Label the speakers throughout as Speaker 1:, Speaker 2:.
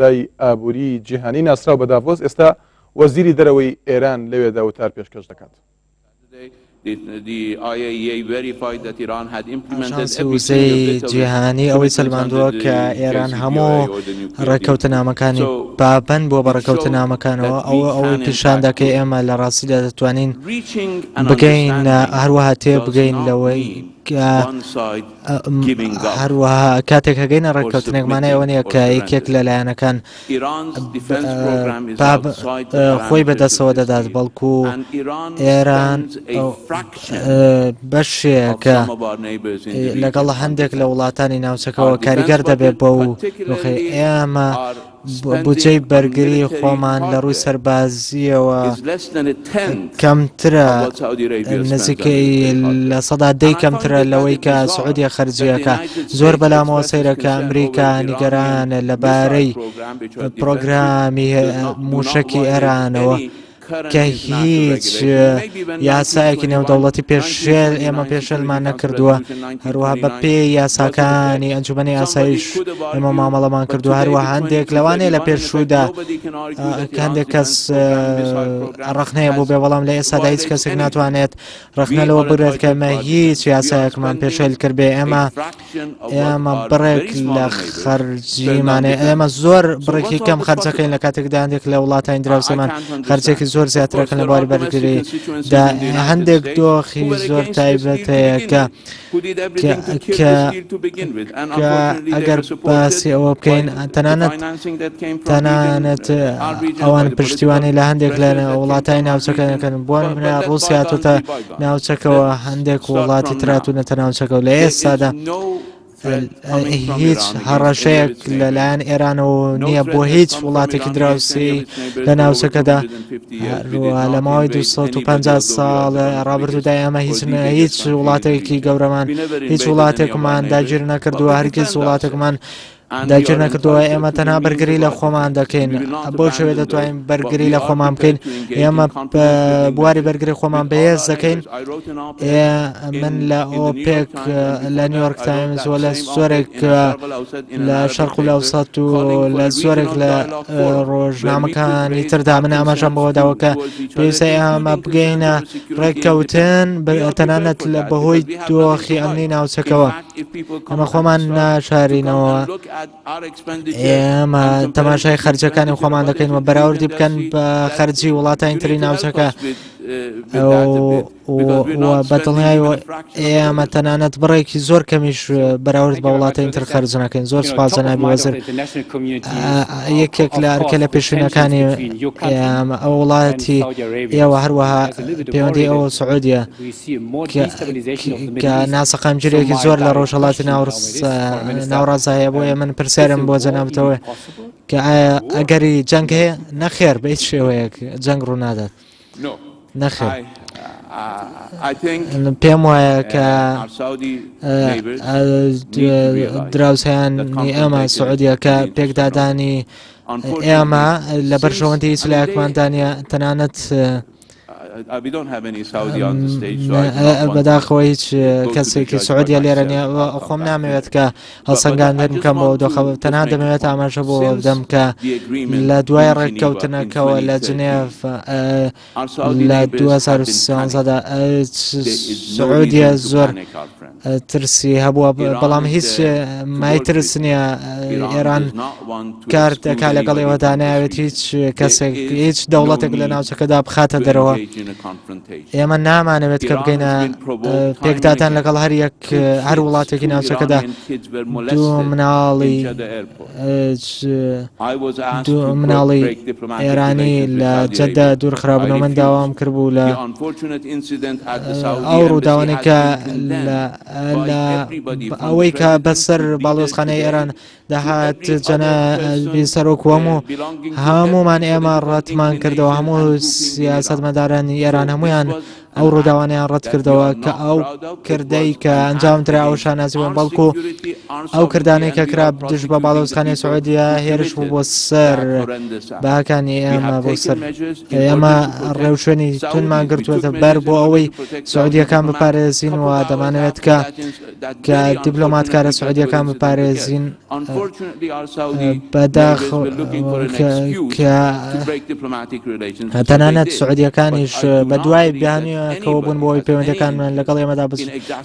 Speaker 1: دای ئابووری جیهانی ناسراو بە داڤۆس ئێستا وەزیری دەرەوەی ئێران لەوێدا وتار پێشکەش دەکات.
Speaker 2: ئاژانسی وزەی جیهانی ئەوەی سەلماندووە کە ئێران هەموو ڕێککەوتنامەکانی پابەند بووە بە ڕێککەوتنامەکانەوە، ئەوە ئەوەی پیشاندا کە ئێمە لە ڕاستیدا دەتوانین بگەین هەروەها تێبگەین لەوەی کە هەروەها کاتێک هەگەینە ڕێککەوتنێک مانای ئەوە نییە کە یەکێک لە لایەنەکان خۆی بەدەستەوە دەدات بەڵکو ئێران بەشێکە لەگەڵ هەندێک لە وڵاتانی ناوچەکەەوە کاریگەر دەبێت بەو ئێمە بودجەی بەرگری خۆمان لە ڕووی سەربازییەوە کەمترە نزیکەی 10% کەمترە لەوەی کە سعودیە خەرجیەکە زۆر بەلامەوە سەیرە کە ئەمریکا نیگەرانە لەبارەی پرۆگرامی موشکی ئێرانەوە. کە هیچ یاسایەکی نێودەوڵەتی پێشێل ئێمە پێشێلمان نەکردووە هەروەها بە پێی یاساکانی ئەنجومەنی ئاسایش ئێمە مامەڵەمان کردووە هەروەها هەندێک لەوانەیە لە پێشوودا هەندێک کەس ڕەخنەیە بوو بێ بەڵام لە ئێستادا هیچ کەسێک ناتوانێت ڕەخنە لەوە بگرێت کە ئێمە هیچ یاسایەکمان پێشێل کردبێ ئێمە ئێمە بڕێک لە خەرجیمانێ ئێمە زۆر بڕێکی کەم خەرجەکەین لە کاتێکدا هەندێک لە وڵاتانی دراوسێمان خەرجێکی زۆر زیاترەکەن لە بواری بەرگری دا هەندێک دۆخی زۆر تایبەت هەیە کە کە ئەگەر باسی ئەوە بکەین تەنانەت تەنانەت ئەوان پشتیوانی لە هەندێک لە وڵاتانی ناوچەکە دەکەن بۆ نمونە ڕووسیا تۆتە ناوچەکەوە هەندێک وڵاتی تراتونەتە ناوچەکە و لە ئێستادا هیچ هەڕەشەیەک لەلایەن ئێرانەوە نییە بۆ هیچ وڵاتێکی دراوسێی لە ناوچەکەدا لە ماوەی 250 ساڵ ڕابردوودا ئێمە هیچ هیچ وڵاتێکی گەورەمان هیچ وڵاتێکمان داگیر نەکردووە هەرگیز وڵاتێکمان داگیر نەکردووە ئێمە تەنها بەرگری لە خۆمان دەکەین بۆ شێوێ دەتوانین بەرگری لە خۆمان بکەین ئێمە بواری بەرگری خۆمان بەهێز دەکەین من لە ئۆپێک لە نیویۆرک تایمز و لە زۆرێک لە شەرق و لەوسەت و لە زۆرێک لە ڕۆژنامەکانی تردا من ئاماژەم بەوە داوە کە پێویستە ئێمە بگەینە ڕێککەوتن تەنانەت لە بەهۆی دۆخی ئەمنی ناوچەکەوە. ئەمە خۆمان ناشارینەوە ئێمە تەماشای خەرجەکانی خۆمان دەکەین و بەراوردی بکەن بە خەرجی وڵاتانی تری ناوچەکە بە دڵنیای ئێمە تەنانەت بڕێکی زۆر کەمیش بەراورد بە وڵاتانی تر خەرج نەکەین زۆر سپاس جەنابی وەزیر یەکێک لە ئەرکە لە پێشینەکانی ئەو وڵاتی ئێوە هەروەها پەیوەندی ئەو سعودیە کە ناسەقامگیرێکی زۆر لە ڕۆژهەڵاتی ناوەڕاستدا هەیە بۆیە من پرسیارم بۆ جەنابتەوە کە ئایا ئەگەری جەنگ هەیە نەخێر بە هیچ شێوەیەک جەنگ ڕوونادات نەخێر پێم وایە کە دراوسیانی ئێمە سعودیەکە پێکدادانی ئێمە لە بەرژەوەندی هیچ لایەکماندا نییە تەنانەت بەداخەوە هیچ کەسێکی سعودیە لێرە نیە خۆم نامەوێت کە هەڵسەنگاندن بکەم بۆ دۆخە تەنها دەمەوێت ئاماژە بۆ بدەم کە لە دوای ڕێککەوتنەکەوە لە جنێف لە 2013دا سعودیە زۆر ترسی هەبووە بەڵام هیچ مای ترس نییە ئێران کار دەکا لەگەڵ ئێوەدا ناوێت هیچ کەسێک هیچ دەوڵەتێک لە ناوچەکەدا بخاتە دەرەوە ئێمە نامانەوێت کە بگەینە پێکدادان لەگەڵ هەر یەک هەر وڵاتێکی ناوچەکەدا دوو مناڵی دوو مناڵی ئێرانی لە جەدە دوورخرابوونەوە من داوام کردبوو لە ئەو ڕووداوانەی کە لە ئەوەی کە بەسەر باڵیۆزخانەی ئێران دەهات جەنابی سەرۆک وەم و هەمومان ئێمە ڕەتمان کردەوە هەموو سیاسەتمەدارانی ئێران هەمویان. ئەو ڕووداوانەیان ڕەتکردەوە کە ئەو کردەی کە ئەنجامدرا ئەو شانازی بوون بەڵکو ئەو کردانەی کە کرا دژ بە باڵۆزخانەی سعودیە هێرش بوو بۆ سەر بەهاکانی ئێمە بۆ سەر ئێمە ڕێوشوێنی توندمان گرتووەتە بەر بۆ ئەوەی سعودیەکان بپارێزین و دەمانەوێت کە کە دیپلۆماتکارە سعودیەکان بپارێزین بەداخ کە تەنانەت سعودیەکانیش بە دوای بیانیەکەوە بوون بۆ ئەوەی پەیوەندەکانمان لەگەڵ ئێمەدا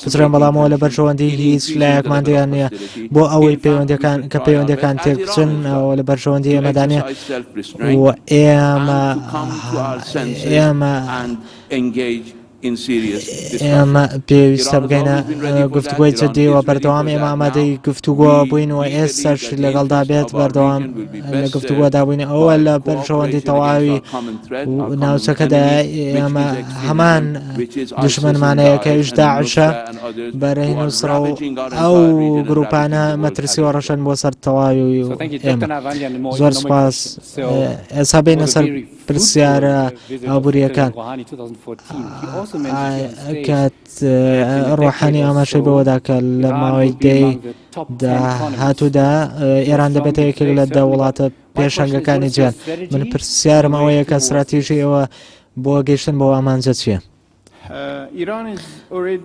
Speaker 2: بچڕێن بەڵامەوە لە بەرژەوەندی هیچ لایەکمان دیان نییە بۆ ئەوەی پەیوەندەکان کە پەیوەندەکان تێک بچن ئەوە لە بەرژەوەندی ئێمەدا نییە و ئێمە ئێمە ئێمە پێویستە بگەینە گفتوگۆی جدی و بەردەوام ئێمە ئامادەی گفتوگۆ بووین و ئێستاش لەگەڵدا بێت بەردەوام لە گفتوگۆدا بووین ئەوە لە بەرژەوەندی تەواوی ناوچەکەدا ئێمە هەمان دژمنمانەیە کە ئەویش داعشە بەرەی نوسڕە و ئەو گروپانە مەترسی و ڕەشەن بۆ سەر تەواوی ئێمە زۆر سپاس ئێستا بینە سەر پرسیارە ئابوورییەکان کات ڕۆحانی ئاماژەی بەوەدا کە لە ماوەی دەی داهاتوودا ئێران دەبێتە یەکێک لە دە وڵاتە پێشەنگەکانی جیهان من پرسیارم ئەوەیە کە ستراتیژی ئێوە بۆ گەیشتن بەو ئامانجە چییە؟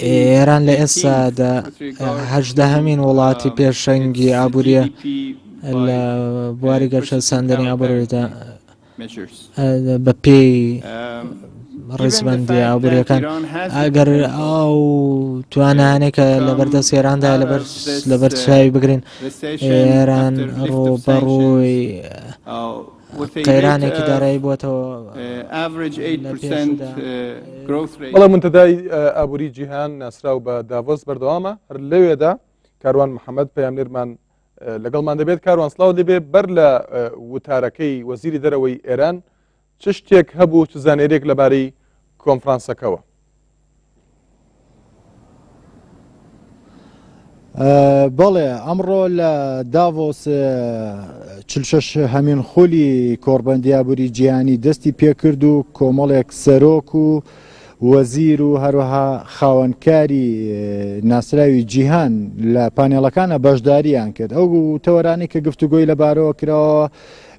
Speaker 2: ئێران لە ئێستادا هەژدەهەمین وڵاتی پێشەنگی ئابووریە لە بواری گەشەسەندنی ئابووریدا بە پێی ڕیزبەندی ئابووریەکان ئەگەر ئەو توانانێک کە لەبەردەست ئێراندا لەبەر لەبەر چاوی بگرین ئێران ڕووبەڕووی قەیرانێکی دارایی بووەتەوە لە پێشوودا.
Speaker 1: بەڵێ مونتەدای ئابووری جیهان ناسراو بە داڤۆس بەردەوامە هەر لەوێدا کاروان محەممەد پەیامنێرمان لەگەڵمان دەبێت کاروان سڵاو دەبێ بەر لە وتارەکەی وەزیری دەرەوەی ئێران چ شتێک هەبوو چ زانێرێک لەبارەی کۆنفرانسەکەوە؟
Speaker 3: بەڵێ ئەمڕۆ لە داڤۆس چلشش هەمین خولی کۆڕبەندی ئابووری جیهانی دەستی پێکرد و کۆمەڵێک سەرۆک و وەزیر و هەروەها خاوەنکاری ناسراوی جیهان لە پانێڵەکانە بەشداریان کرد ئەو تەوەرانی کە گفتوگۆی لەبارەوە کراوە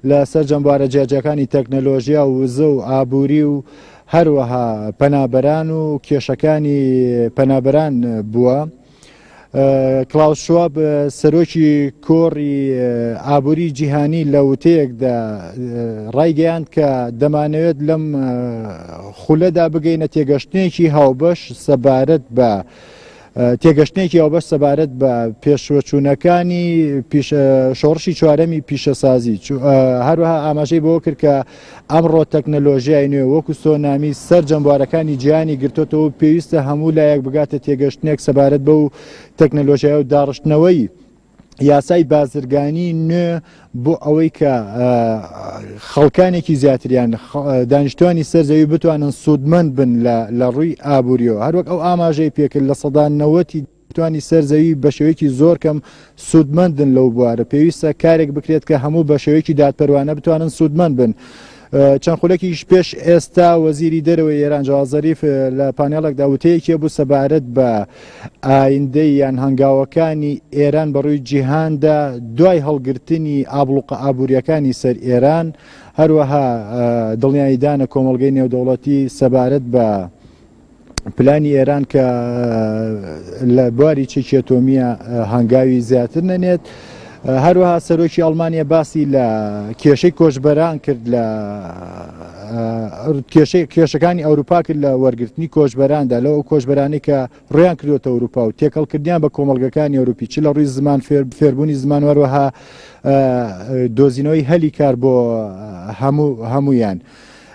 Speaker 3: لە سەرجەم بوارە جیاجیاکانی تەکنەلۆژیا و وزە و ئابووری و هەروەها پەنابەران و کێشەکانی پەنابەران بووە. کلاوس شواب سەرۆکی کۆڕی ئابووری جیهانی لە وتەیەکدا ڕایگەیاند کە دەمانەوێت لەم خولەدا بگەینە تێگەشتنێکی هاوبەش سەبارەت بە تێگەشتنێکی هاوبەش سەبارەت بە پێشوەچوونەکانی شۆڕشی چوارەمی پیشەسازی هەروەها ئاماژەی بەوە کرد کە ئەمڕۆ تەکنەلۆژیای نوێ وەکو سۆنامی سەرجەم بوارەکانی جیهانی گرتۆتەوە و پێویستە هەموو لایەک بگاتە تێگەشتنێک سەبارەت بەو تەکنەلۆژیای و داڕشتنەوەی یاسای بازرگانی نوێ بۆ ئەوەی کە خەڵکانێکی زیاتریان دانیشتوانی سەر زەوی بتوانن سوودمەند بن لە ڕووی ئابووریەوە هەروەک ئەو ئاماژەی پێکرد لە سەدان نەوەتی توانی سەر زەوی بە شێوەیەکی زۆر کەم سوودمەندن لەو بوارە پێویستە کارێک بکرێت کە هەموو بە شێوەیەکی دادپەروانە بتوانن سوودمەند بن. چەند خولەکیش پێش ئێستا وەزیری دەرەوەی ئێران جەواد زەریف لە پانێڵێکدا وتەیەکی هەبوو سەبارەت بە ئایندەی یان هەنگاوەکانی ئێران بە ڕووی جیهاندا دوای هەڵگرتنی ئابڵوقە ئابووریەکانی سەر ئێران هەروەها دڵنیاییدانە کۆمەڵگەی نێودەوڵەتی سەبارەت بە پلانی ئێران کە لە بواری چەکی ئەتۆمییە هەنگاوی زیاتر نەنێت. هەروەها سەرۆکی ئەڵمانیا باسی لە کێشەی کۆچبەران کرد لە کێشەی کێشەکانی ئەوروپا کرد لە وەرگرتنی کۆچبەراندا لەو ئەو کۆچبەرانی کە ڕویان کردوێتە ئەوروپا و تێکەڵکردیان بە کۆمەڵگەکانی ئەوروپی چ لە ڕووی زمان فێربوونی زمان وەروەها دۆزینەوەی هەلی کار بۆ هەموو هەمویان.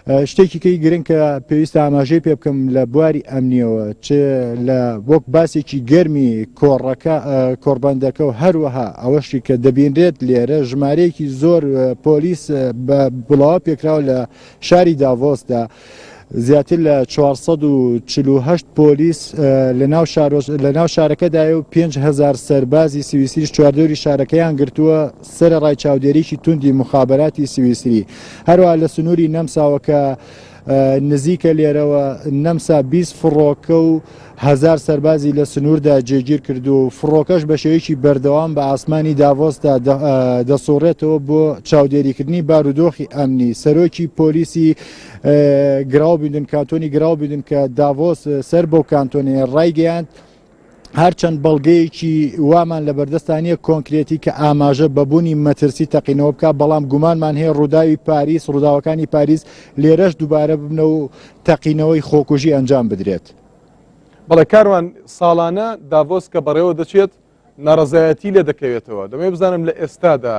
Speaker 3: شتێکی کەی گرنگ کە پێویستە ئاماژەی پێ بکەم لە بواری ئەمنیەوە چ لە وەک باسێکی گەرمی کۆڕەکە کۆڕبەندەکە و هەروەها ئەوەشی کە دەبینرێت لێرە ژمارەیەکی زۆر پۆلیس بە بڵاوە پێکراوە لە شاری داڤۆسدا زیاتر لە 448 پۆلیس لە ناو شارۆچ لە ناو شارەکەدایە و 5000 سەربازی سویسریش چواردەوری شارەکەیان گرتووە سەرەڕای چاودێریی توندی موخابەراتی سویسری. هەروەها لە سنووری نەمساوە کە. نزیکە لێرەوە نەمسا 20 فڕۆکە و هەزار سەربازی لە سنووردا جێگیر کردووە و فڕۆکەش بە شێوەیەکی بەردەوام بە ئاسمانی داڤۆسدا دەسوڕێتەوە بۆ چاودێریکردنی بارودۆخی ئەمنی. سەرۆکی پۆلیسی گراوبیندن کانتۆنی گراوبیندن کە داڤۆس سەر بەو کانتۆنەیە ڕایگەیاند، هەرچەند بەڵگەیەکی وامان لە بەردەستا نییە کۆنکرێتی کە ئاماژە بە بوونی مەترسی تەقینەوە بکات، بەڵام گومانمان هەیە ڕووداوی پاریس، ڕووداوەکانی پاریس لێرەش دووبارە ببنەوە و تەقینەوەی خۆکوژی ئەنجام بدرێت.
Speaker 1: بەڵێ کاروان، ساڵانە داڤۆس کە بەڕێوە دەچێت ناڕەزایەتی لێ دەکەوێتەوە، دەمەوێت بزانم لە ئێستادا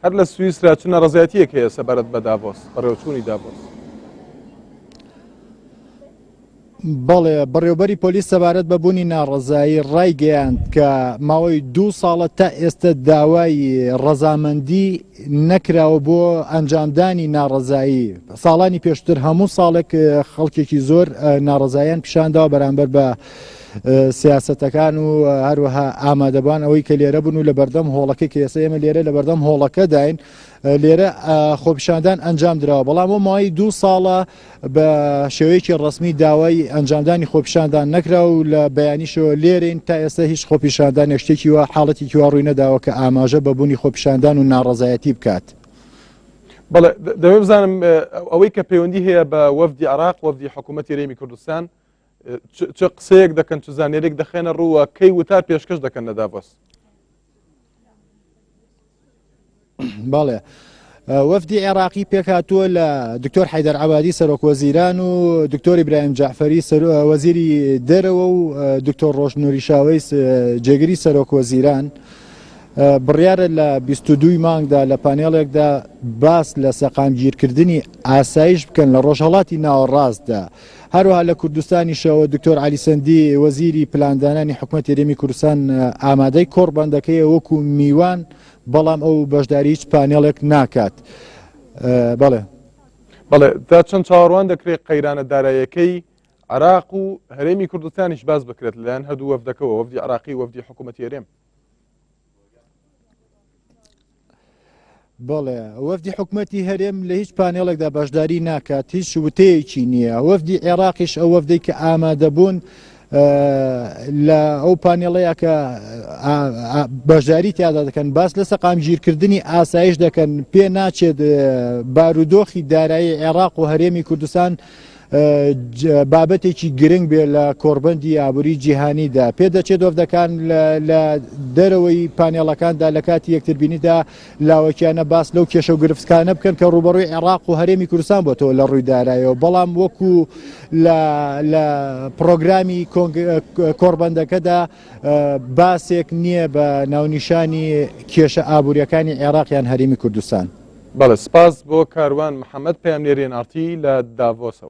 Speaker 1: هەر لە سویسرا چ ناڕەزایەتییەک هەیە سەبارەت بە داڤۆس، بەڕێوەچوونی داڤۆس؟
Speaker 3: بەڵێ، بەڕێوبەری پۆلیس سەبارەت بە بوونی ناڕەزایی ڕایگەیاند کە ماوەی دوو ساڵە تا ئێستە داوای ڕەزامەندی نەکراوە بۆ ئەنجامدانی ناڕەزایی. ساڵانی پێشتر هەموو ساڵێک خەڵکێکی زۆر ناڕەزاییان پیشانداوە بەرامبەر بە سیاسەتەکان و هەروەها ئامادەبووان ئەوەی کە لێرە بوون و لە بەردەم هۆڵەکەی کە ئێستا ئێمە لێرە لە بەردەم هۆڵەکەداین لێرە خۆپیشاندان ئەنجام دراوە بەڵام بۆ ماوەی دوو ساڵە بە شێوەیەکی ڕەسمی داوای ئەنجامدانی خۆپیشاندان نەکرا و لە بەیانیشەوە لێرەین تا ئێستا هیچ خۆپیشاندانێک شتێکی وا حاڵەتێکی وا ڕووی نەداوە کە ئاماژە بە بوونی خۆپیشاندان و ناڕەزایەتی بکات.
Speaker 1: بەڵێ دەمەوێت بزانم ئەوەی کە پەیوەندی هەیە بە وەفدی عراق وەفدی حکوومەتی رێمی کوردستان چ قسەیەک دەکەن چ زانێرێک دەخێنە ڕووە کەی وتار پێشکەش دەکەن لە داڤۆس؟
Speaker 3: بەڵێ. وەفدی عێراقی پێکهاتووە لە دکتۆر حیدەر عبادی سەرۆک وەزیران و دکتۆر ئیبراهیم جعفەری وەزیری دەرەوە و دکتۆر ڕۆژ نوری شاوەیس جێگری سەرۆک وەزیران بڕیارە لە 22 مانگدا لە پانێڵێکدا باس لە سەقامگیرکردنی ئاسایش بکەن لە ڕۆژهەڵاتی ناوەڕاستدا. هەروەها لە کوردستانیشەوە دکتۆر عەلی سەندی وەزیری پلاندانانی حکومەتی هەرێمی کوردستان ئامادەی کۆڕبەندەکەیە وەکو میوان، بەڵام ئەو بەشداری هیچ پانێڵێک ناکات. بەڵێ.
Speaker 1: بەڵێ تا چەند چاوەڕوان دەکرێت قەیرانە داراییەکەی عێراق و هەرێمی کوردستانیش باس بکرێت لەلایەن هەردوو وەفدەکەوە، وەفدی عێراقی و وەفدی حکومەتی هەرێم؟
Speaker 3: بەڵێ وەفدی حکومەتی هەرێم لە هیچ پانێڵێکدا بەشداری ناکات هیچ وتەیەکی نییە وەفدی عێراقیش ئەو وەفدەی کە ئامادەبوون لە ئەو پانێڵەیە کە بەشداری تیادا دەکەن باس لە سەقامگیرکردنی ئاسایش دەکەن پێ ناچێت بارودۆخی دارایی عێراق و هەرێمی کوردستان بابەتێکی گرنگ بێ لە کۆڕبەندی ئابووری جیهانیدا. پێدەچێت وەفدەکان لە دەرەوەی پانێڵەکاندا لە کاتی یەکتربینیدا لاوەکیانە باس لەو کێشە و گرفتکانە بکەن کە ڕووبەڕووی عێراق و هەرێمی کوردستان بۆتەوە لە ڕووی دارایەوە، بەڵام وەکو لە پڕۆگرامی کۆڕبەندەکەدا باسێک نییە بە ناونیشانی کێشە ئابوورییەکانی عێراق یان هەرێمی کوردستان.
Speaker 1: بەڵێ سپاس بۆ کاروان محەمەد پەیامنێری ئێن ئاڕ تی لە داڤۆسەوە.